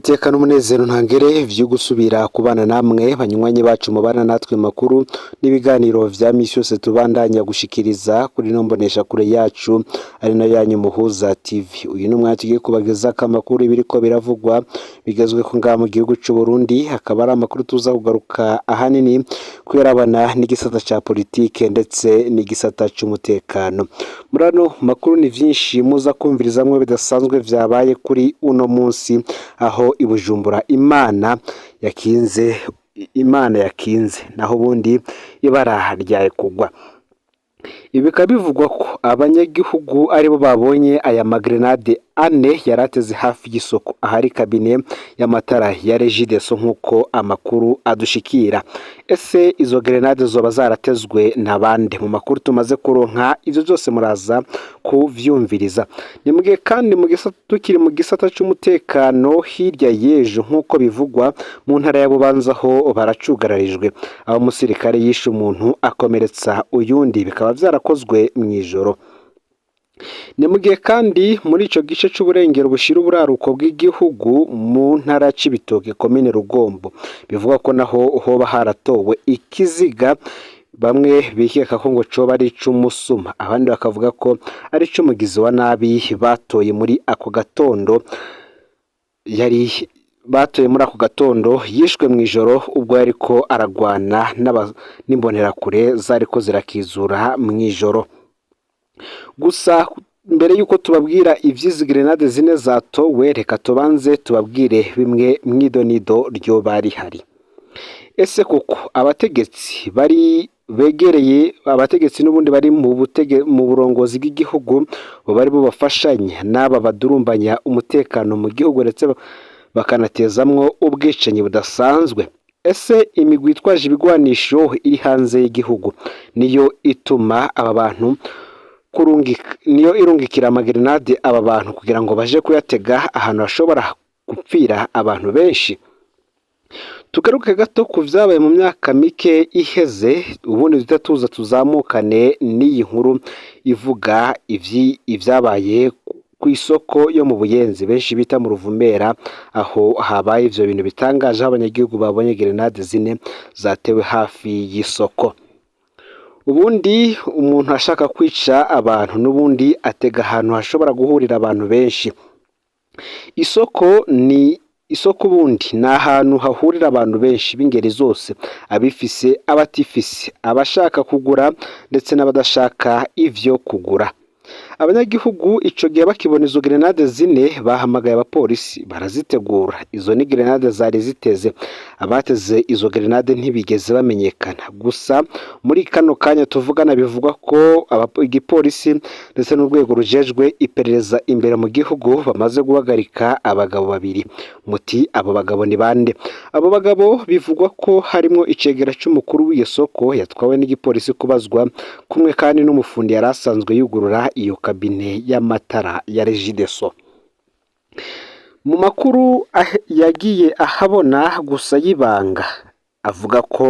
Niteka n'umunezero ntangere vyo gusubira kubana namwe banywanyi bacu mubana natwe makuru n'ibiganiro vya misi yose tubandanya gushikiriza kuri ino mbonesha kure yacu ari nayo yanyu Muhuza TV. Uyu ni umwanya tugiye kubagezako amakuru ibiriko biravugwa bigezweko ngaha mu gihugu c'u Burundi, akaba ari amakuru tuza kugaruka ahanini kuyarabana n'igisata ca politike ndetse n'igisata c'umutekano. Muri ano makuru ni vyinshi muza kumvirizamwo bidasanzwe vyabaye kuri uno munsi, aho i Bujumbura Imana yakinze naho ubundi ibara ryaye kugwa. Ibi bikaba bivugwa ko abanyagihugu aribo babonye aya magrenade ane yari ateze hafi y'isoko ahari kabine y'amatara ya Regideso, nk'uko amakuru adushikira. Ese izo grenade zoba zaratezwe na bande? Mu makuru tumaze kuronka, ivyo vyose muraza kuvyumviriza. Ni mugihe kandi mu gisata, tukiri mu gisata c'umutekano, hirya y'ejo, nk'uko bivugwa, mu ntara ya Bubanza ho baracugararijwe, aho umusirikare yishe umuntu akomeretsa uyundi, bikaba vyarakozwe mw'ijoro. Ni mu gihe kandi muri ico gice c'uburengero bushira uburaruko bw'igihugu, mu ntara ya Cibitoke, komine Rugombo, bivugwa ko naho hoba haratowe ikiziga bamwe bikeka ko ngo coba ari ic'umusuma, abandi bakavuga ko ari ic'umugizi wa nabi batoye muri ako gatondo, yari batoye muri ako gatondo, yishwe mw'ijoro ubwo yariko aragwana n'imbonerakure zariko zirakizura mw'ijoro. Gusa mbere yuko tubabwira ivy'izi grenade zine zatowe, reka tubanze tubabwire bimwe mw'idonido ryoba rihari. Ese koko abategetsi bari begereye abategetsi n'ubundi bari mu butege mu burongozi bw'igihugu bo bari bo bafashanya n'aba badurumbanya umutekano mu gihugu, ndetse bakanatezamwo ubwicanyi budasanzwe? Ese imigwi yitwaje ibigwanisho iri hanze y'igihugu niyo ituma aba bantu kurungika, niyo irungikira amagrenade aba bantu kugira ngo baje kuyatega ahantu hashobora gupfira abantu benshi? Tugaruke gato ku vyabaye mu myaka mike iheze, ubundi duhita tuza tuzamukane n'iyi nkuru ivuga ivyabaye ku isoko yo mu Buyenzi benshi bita mu Ruvumera, aho habaye ivyo bintu bitangaje, aho abanyagihugu babonye grenade zine zatewe hafi y'isoko. Ubundi umuntu ashaka kwica abantu n'ubundi atega ahantu hashobora guhurira abantu benshi. Isoko ni isoko, ubundi ni ahantu hahurira abantu benshi b'ingeri zose, abifise, abatifise, abashaka kugura ndetse n'abadashaka ivyo kugura. Abanyagihugu ico gihe bakibona izo grenade zine bahamagaye abapolisi barazitegura. Izo ni grenade zari ziteze. Abateze izo grenade ntibigeze bamenyekana. Gusa muri kano kanya tuvugana, bivugwa ko igipolisi ndetse n'urwego rujejwe iperereza imbere mu gihugu bamaze guhagarika abagabo babiri. Muti abo bagabo ni bande? Abo bagabo bivugwa ko harimo icegera c'umukuru w'iyo soko yatwawe n'igipolisi kubazwa, kumwe kandi n'umufundi yari asanzwe yugurura iyo kabine y'amatara ya Regideso. Mu makuru yagiye ahabona gusa y'ibanga, avuga ko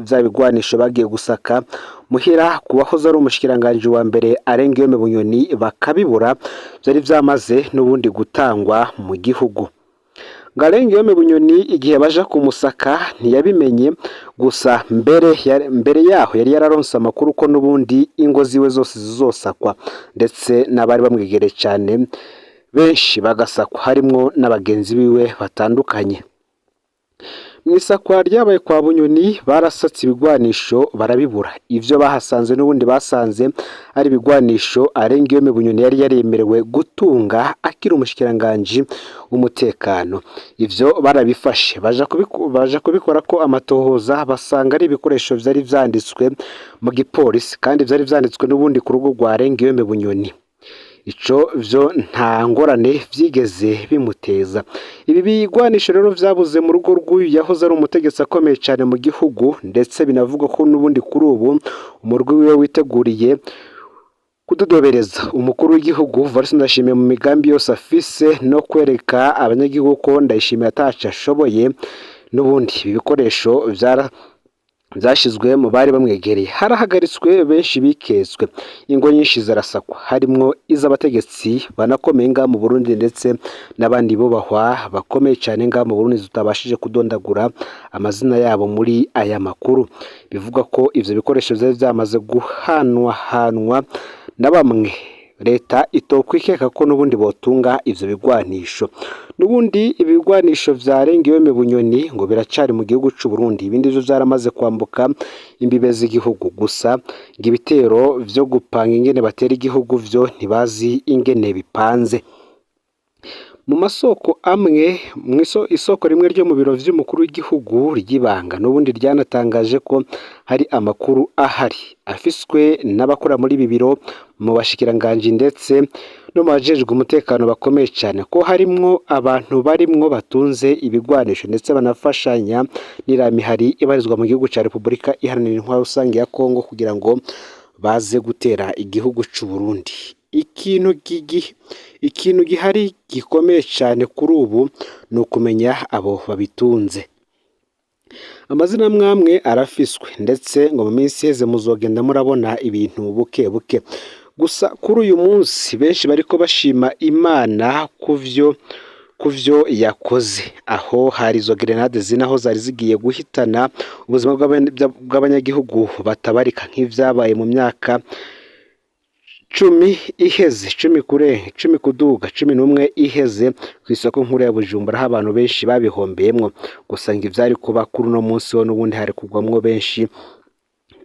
vya bigwanisho bagiye gusaka muhira ku wahoze ari umushikiranganji wa mbere Alain Guillaume Bunyoni bakabibura, vyari vyamaze n'ubundi gutangwa mu gihugu. Ngo Alain Guillaume Bunyoni igihe baja kumusaka ntiyabimenye. Gusa mbere yaho yari yararonse amakuru ko n'ubundi ingo ziwe zose zizosakwa, ndetse n'abari bamwegereye cyane benshi bagasakwa, harimwo n'abagenzi biwe batandukanye. Mu isakwa ryabaye kwa Bunyoni barasatse ibigwanisho barabibura. Ivyo bahasanze n'ubundi basanze ari ibigwanisho Alain Guillaume Bunyoni yari yaremerewe gutunga akiri umushikiranganji w'umutekano. Ivyo barabifashe baja kubikora ko amatohoza, basanga ari ibikoresho vyari vyanditswe mu gipolisi, kandi vyari vyanditswe n'ubundi ku rugo rwa Alain Guillaume Bunyoni. Ico vyo nta ngorane vyigeze bimuteza. Ibi bigwanisho rero vyabuze mu rugo rw'uyu yahoze ari umutegetsi akomeye cyane mu gihugu, ndetse binavugwa ko n'ubundi kuri ubu umurwi wiwe witeguriye kudodobereza umukuru w'igihugu Evariste Ndayishimiye mu migambi yose afise no kwereka abanyagihugu ko Ndayishimiye ataco ashoboye. N'ubundi ibi bikoresho vyara Vyashizwe mu bari bamwegereye, harahagaritswe benshi bikezwe, ingo nyinshi zirasakwa, harimwo iz'abategetsi banakomeye ngaha mu Burundi ndetse n'abandi bubahwa bakomeye cane ngaha mu Burundi tutabashije kudondagura amazina yabo muri aya makuru. Bivugwa ko ivyo bikoresho vyari vyamaze guhanwahanwa na bamwe leta itokwikeka ko n'ubundi botunga ivyo bigwanisho. N'ubundi ibigwanisho vyarengewe mu Bunyoni ngo biracari mu gihugu c'u Burundi, ibindi vyo vyaramaze kwambuka imbibe z'igihugu. Gusa ngo ibitero vyo gupanga ingene batera igihugu vyo ntibazi ingene bipanze. Mu masoko amwe, isoko rimwe ryo mu biro vy'umukuru w'igihugu ry'ibanga n'ubundi ryanatangaje ko hari amakuru ahari afiswe n'abakora muri ibi biro, mu bashikiranganji ndetse no mu bajejwe umutekano bakomeye cane, ko harimwo abantu barimwo batunze ibigwanisho ndetse banafashanya n'iramihari ibarizwa mu gihugu ca Repubulika Iharanira Intwaro Rusange ya Kongo kugira ngo baze gutera igihugu c'u Burundi. Ikintu gihari gikomeye cane kuri ubu ni ukumenya abo babitunze. Amazina amwe arafiswe ndetse ngo mu minsi iheze muzogenda murabona ibintu buke buke. Gusa kuri uyu munsi benshi bariko bashima Imana kuvyo yakoze, aho hari izo grenade zine aho zari zigiye guhitana ubuzima bw'abanyagihugu batabarika, nk'ivyabaye mu myaka 10 iheze, 10 kure 10 kuduga 11 iheze kw'isoko nkuru ya Bujumbura, aho abantu benshi babihombeyemwo. Gusa ngo ivyari kuba kuri uno munsi ho n'ubundi hari kugwamwo benshi,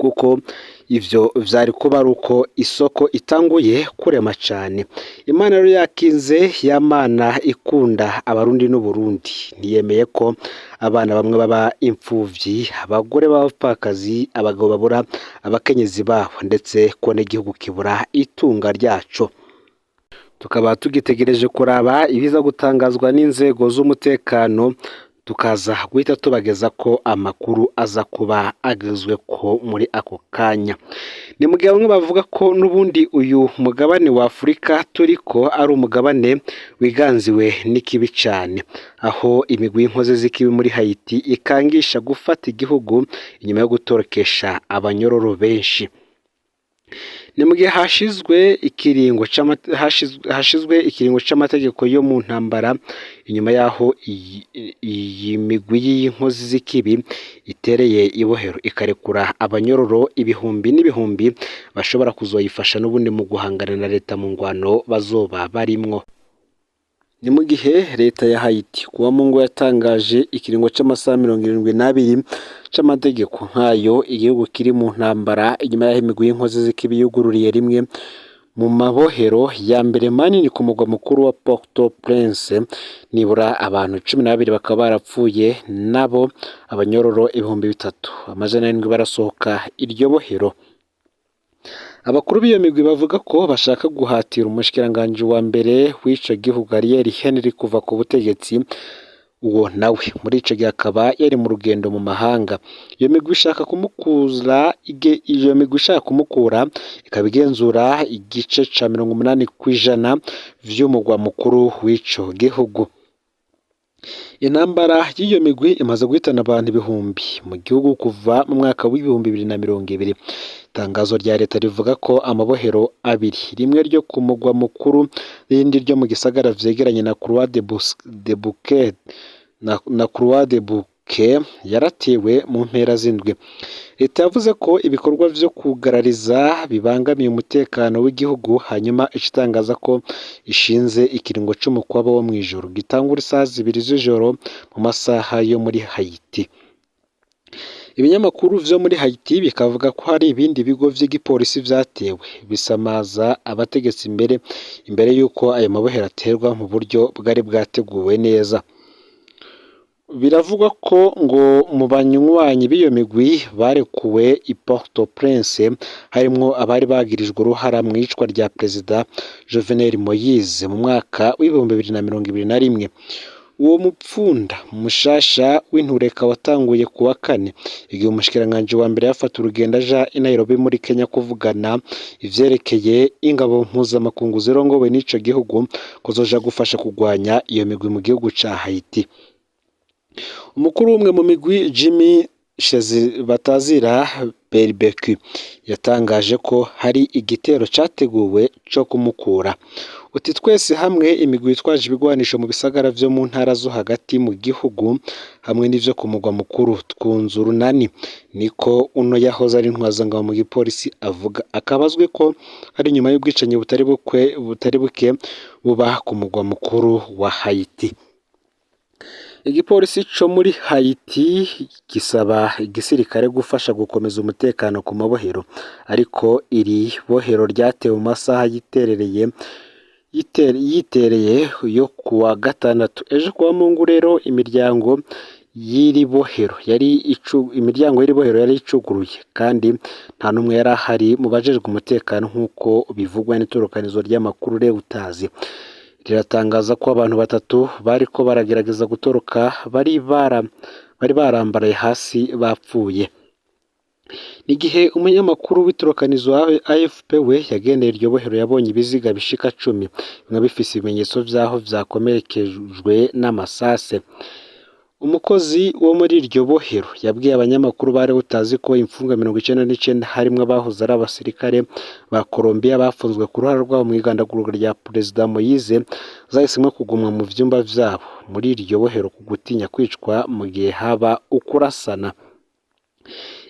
kuko ivyo vyari kuba ari uko isoko itanguye kurema cane. Imana rero yakinze, ya Mana ikunda Abarundi n'Uburundi, ntiyemeye ko abana bamwe baba impfuvyi, abagore b'abapfakazi, abagabo babura abakenyezi babo, ndetse ko n'igihugu kibura itunga ryaco. Tukaba tugitegereje kuraba ibiza gutangazwa n'inzego z'umutekano, tukaza guhita tubageza ko amakuru aza kuba agezwe ko muri ako kanya. Ni mu gihe bamwe bavuga ko n'ubundi uyu mugabane wa Afurika turiko ari umugabane wiganziwe n'ikibi cane, aho imigwi y'inkozi z'ikibi muri Haiti ikangisha gufata igihugu inyuma yo gutorokesha abanyororo benshi. Ni mu gihe hashizwe ikiringo c'amategeko yo mu ntambara inyuma y'aho iyi migwi y'inkozi z'ikibi itereye ibohero ikarekura abanyororo ibihumbi n'ibihumbi bashobora kuzoyifasha n'ubundi mu guhangana na leta mu ngwano bazoba barimwo. Ni mu gihe leta ya Haiti kuwa Mungu yatangaje ikiringo c'amasaha 72 c'amategeko nk'ayo igihugu kiri mu ntambara, inyuma y'aho imigwi y'inkozi z'ikibi yugururiye rimwe mu mabohero ya mbere manini ku mugwa mukuru wa Port-au-Prince, nibura abantu 12 bakaba barapfuye, nabo abanyororo 3700 barasohoka iryo bohero. Abakuru b'iyo migwi bavuga ko bashaka guhatira umushikiranganji wa mbere w'ico gihugu Ariel Henry kuva ku butegetsi, uwo nawe muri ico gihe akaba yari mu rugendo mu mahanga. Iyo migwi ishaka kumukura ikaba igenzura igice ca 80% vy'umugwa mukuru w'ico gihugu. Intambara y'iyo migwi imaze guhitana abantu ibihumbi mu gihugu kuva mu mwaka w'2020. Itangazo rya leta rivuga ko amabohero abiri, rimwe ryo ku mugwa mukuru n'irindi ryo mu gisagara vyegeranye na Croix de Bouquet na Croix de Bouquet yaratewe mu mpera z'indwi. Leta yavuze ko ibikorwa vyo kugarariza bibangamiye umutekano w'igihugu, hanyuma ica itangaza ko ishinze ikiringo c'umukwabo wo mw'ijoro gitangura isaha 2 z'ijoro mu masaha yo muri Haiti. Ibinyamakuru vyo muri Haiti bikavuga ko hari ibindi bigo vy'igipolisi vyatewe bisamaza abategetsi imbere y'uko ayo mabohero aterwa mu buryo bwari bwateguwe neza. Biravugwa ko ngo mu banywanyi b'iyo migwi barekuwe i Port-au-Prince harimwo abari bagirijwe uruhara mw'icwa rya perezida Jovenel Moise mu mwaka w'2021. Uwo mupfunda mushasha w'intureka watanguye kuwa kane, igihe umushikiranganji wa mbere yafata urugendo aja i Nairobi muri Kenya kuvugana ivyerekeye ingabo mpuzamakungu zirongowe n'ico gihugu kuzoja gufasha kugwanya iyo migwi mu gihugu ca Haiti. Umukuru w'umwe mu migwi Jimmy Batazira Barbecue yatangaje ko hari igitero categuwe co kumukura. Uti twese hamwe imigwi yitwaje ibigwanisho mu bisagara vyo mu ntara zo hagati mu gihugu hamwe n'ivyo ku mugwa mukuru twunze urunani, niko uno yahoze ari intwazangabo mu gipolisi avuga, akaba azwi ko ari nyuma y'ubwicanyi butari buke buba ku mugwa mukuru wa Haiti. Igipolisi co muri Haiti gisaba igisirikare gufasha gukomeza umutekano ku mabohero, ariko iri bohero ryatewe mu masaha yitereye yo kuwa gatandatu. Ejo kuwa Mungu rero imiryango y'iri bohero yari icuguruye kandi nta n'umwe yari ahari mu bajejwe umutekano, nk'uko bivugwa n'itorokanizo ry'amakuru Reuters. Riratangaza ko abantu batatu bariko baragerageza gutoroka bari barambaraye hasi bapfuye. Igihe umunyamakuru w'itorokanizo AFP we yagendeye iryo bohero yabonye ibiziga bishika 10, bimwe bifise ibimenyetso vy'aho vyakomerekejwe n'amasase. Umukozi wo muri iryo bohero yabwiye abanyamakuru ba Reuters ko imfungwa 99 harimwo abahoze ari abasirikare ba Colombia bafunzwe ku ruhara rwabo mu igandagurwa rya Perezida Moise zahisemwo kugumwa mu vyumba vyabo muri iryo bohero ku gutinya kwicwa mu gihe haba ukurasana.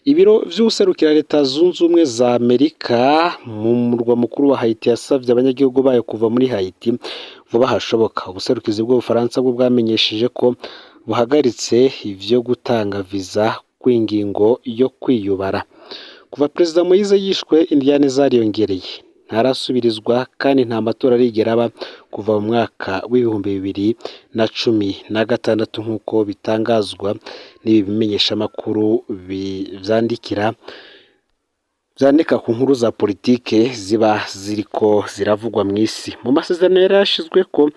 Ibiro vy'uwuserukira Leta Zunze Ubumwe za Amerika mu murwa mukuru wa Haiti yasavye abanyagihugu bayo kuva muri Haiti vuba hashoboka. Ubuserukizi bw'Ubufaransa bwo bwamenyesheje ko buhagaritse ivyo gutanga viza kw'ingingo yo kwiyubara. Kuva Perezida Moise yishwe, indyane zariyongereye, ntarasubirizwa kandi nta matora arigera aba kuva mu mwaka w'2016, nk'uko bitangazwa n'ibi bimenyeshamakuru vyandika ku nkuru za politike ziba ziriko ziravugwa mw'isi. Mu masezerano yari yashizweko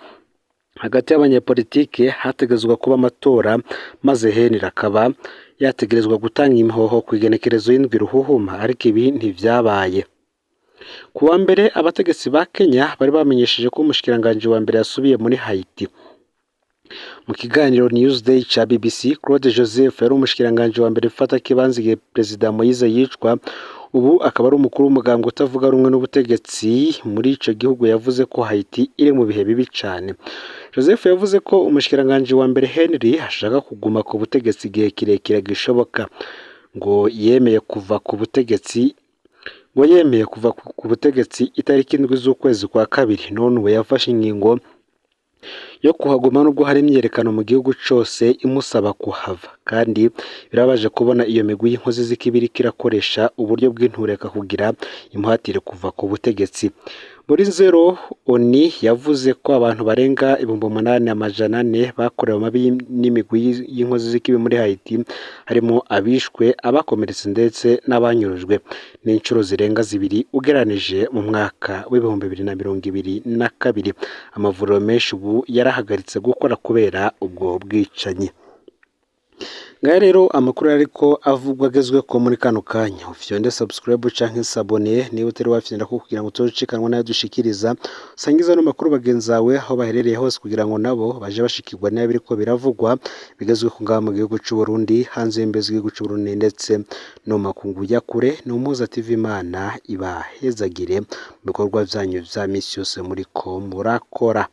hagati y'abanyepolitike hategerezwa kuba amatora, maze Henry akaba yategerezwa gutanga imihoho kw'igenekerezo y'indwi ruhuhuma, ariko ibi ntivyabaye. Ku wa mbere abategetsi ba Kenya bari bamenyesheje ko umushikiranganji wa mbere yasubiye muri Haiti. Mu kiganiro Newsday ca BBC, Claude Joseph yari umushikiranganji wa mbere mfatakibanza igihe Perezida Moise yicwa, ubu akaba ari umukuru w'umugambwe utavuga rumwe n'ubutegetsi muri ico gihugu, yavuze ko Haiti iri mu bihe bibi cane. Joseph yavuze ko umushikiranganji wa mbere Henry ashaka kuguma ku butegetsi igihe kirekire gishoboka, ngo yemeye kuva ku butegetsi itariki 7 z'ukwezi kwa kabiri, none ubu yafashe ingingo yo kuhaguma nubwo hari imyiyerekano mu gihugu cose imusaba kuhava. Kandi birababaje kubona iyo migwi y'inkozi z'ikibi iriko irakoresha uburyo bw'intureka kugira imuhatire kuva ku butegetsi. Muri Nzero, ONU yavuze ko abantu barenga 8400 bakorewe amabi n'imigwi y'inkozi z'ikibi muri Haiti, harimo abishwe, abakomeretse ndetse n'abanyurujwe, n'inshuro zirenga 2 ugereranije mu mwaka w'2022. Amavuriro menshi ubu yarahagaritse gukora kubera ubwo bwicanyi. Ngaya rero amakuru ariko avugwa agezweko muri kano kanya. Ufyonde subscribe canke s'abonner niba utari wafyonda ko kugira ngo utocikanwa nayo dushikiriza. Usangiza no makuru bagenzi bawe aho baherereye hose kugira ngo nabo baje bashikirwa nayo biriko biravugwa bigezweko ngaha mu gihugu c'u Burundi, hanze y'imbibe z'igihugu c'u Burundi ndetse no mu makungu ya kure. Ni Umuhuza TV, Imana ibahezagire mu bikorwa vyanyu vya misi yose muriko murakora.